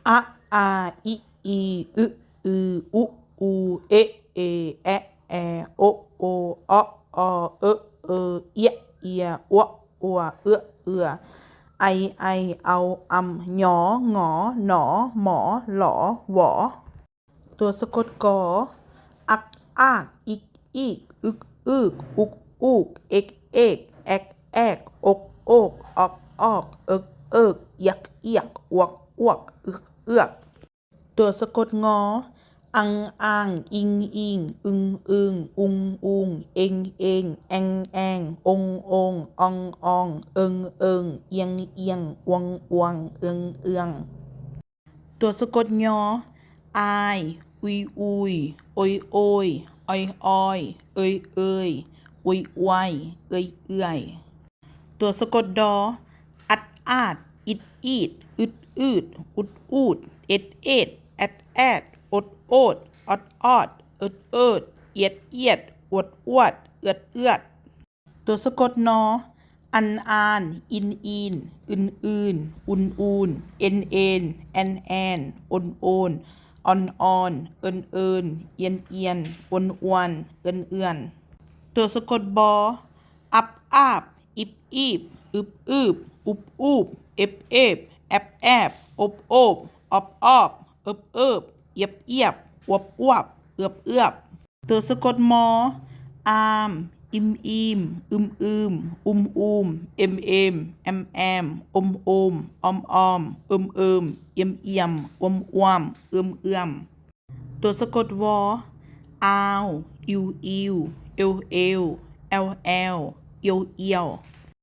ອະ ອາ ອິ ອີ ອຶ ອື ອຸ ອູ ເອ ເອ ແອະ ແອ ໂອ ໂອ ເອາະ ເອາະ ເອ ເອີ ເອຍ ເອຍ ອວ ອວ ເອືອ ເອືອ ໄອ ໄອ ເອົາ ອຳ ຫຍໍ ຫງໍ ໜໍ ໝໍ ຫຼໍ ຫວໍ. ຕົວສະກົດ ກ ອັກ ອາກ ອິກ ອີກ ອຶກ ອືກ ອຸກ ອູກ ເອັກ ເອກ ແອັກ ແອກ ອົກ ອອກ ເອິກ ເອີກ ຢຽກ ຢຽກ ອວກ ອວກ ເອືອກ ເອືອກ. ຕົວສະກົດ ງ ອັງ ອ່າງ ອິງ ອີງ ອຶງ ອຶງ ອຸງ ອຸງ ເອັງ ເອງ ແອງ ແອງ ອົງ ອົງ ອອງ ອອງ ເອິງ ເອີງ ອຽງ ອຽງ ອວງ ອວງ ເອືອງ ເອືອງ. ຕົວສະກົດ ຍ ອາຍ ອຸຍ ອຸຍ ໂອຍ ໂອຍ ອອຍ ອອຍ ເອີຍ ເອີຍ ອວຍ ອວຍ ເອີຍ ເອື້ອຍ. ຕົວສະກົດ ດ ອັດ ອາດ ອິດ ອີດ ອຶດ ອືດ ອຸດ ອູດ ເອັດ ເອດ ແອັດ ແອດ ອົດ ໂອດ ອອດ ອອດ ເອິດ ເອີດ ອຽດ ອຽດ ອວດ ອວດ ເອືອດ ເອື້ອດ. ຕົວສະກົດ ນ ອັນ ອານ ອິນ ອີນ ອຶນ ອື່ນ ອຸ່ນ ອູນ ເອັນ ເອນ ແອນ ແອນ ອົນ ໂອນ ອອນ ອອນ ເອິນ ເອີນ ອຽນ ອຽນ ອົນ ອວນ ເອິນ ເອື້ອນ. ຕົວສະກົດ ບ ອັບ ອາບ ອິບ ອີບ ອຶບ ອືບ ອຸບ ອູບ ເອັບ ເອບ ແອັບ ແອບ ອົບ ໂອບ ອອບ ອອບ ເອິບ ເອີບ ອຽບ ອຽບ ອວບ ອວບ ເອືອບ ເອື້ອບ. ຕົວສະກົດ ມ ອາມ ອິມ ອີມ ອຶມ ອືມ ອຸມ ອູມ ເອັມ ເອມ ແອມ ແອມ ອົມ ໂອມ ອອມ ອອມ ເອິມ ເອີມ ອຽມ ອຽມ ອົມ ອວມ ເອືອມ ເອື້ອມ. ຕົວສະກົດ ວ ອາວ ອິວ ອີວ ເອວ ເອວ ແອວ ແອວ ອຽວ ອຽວ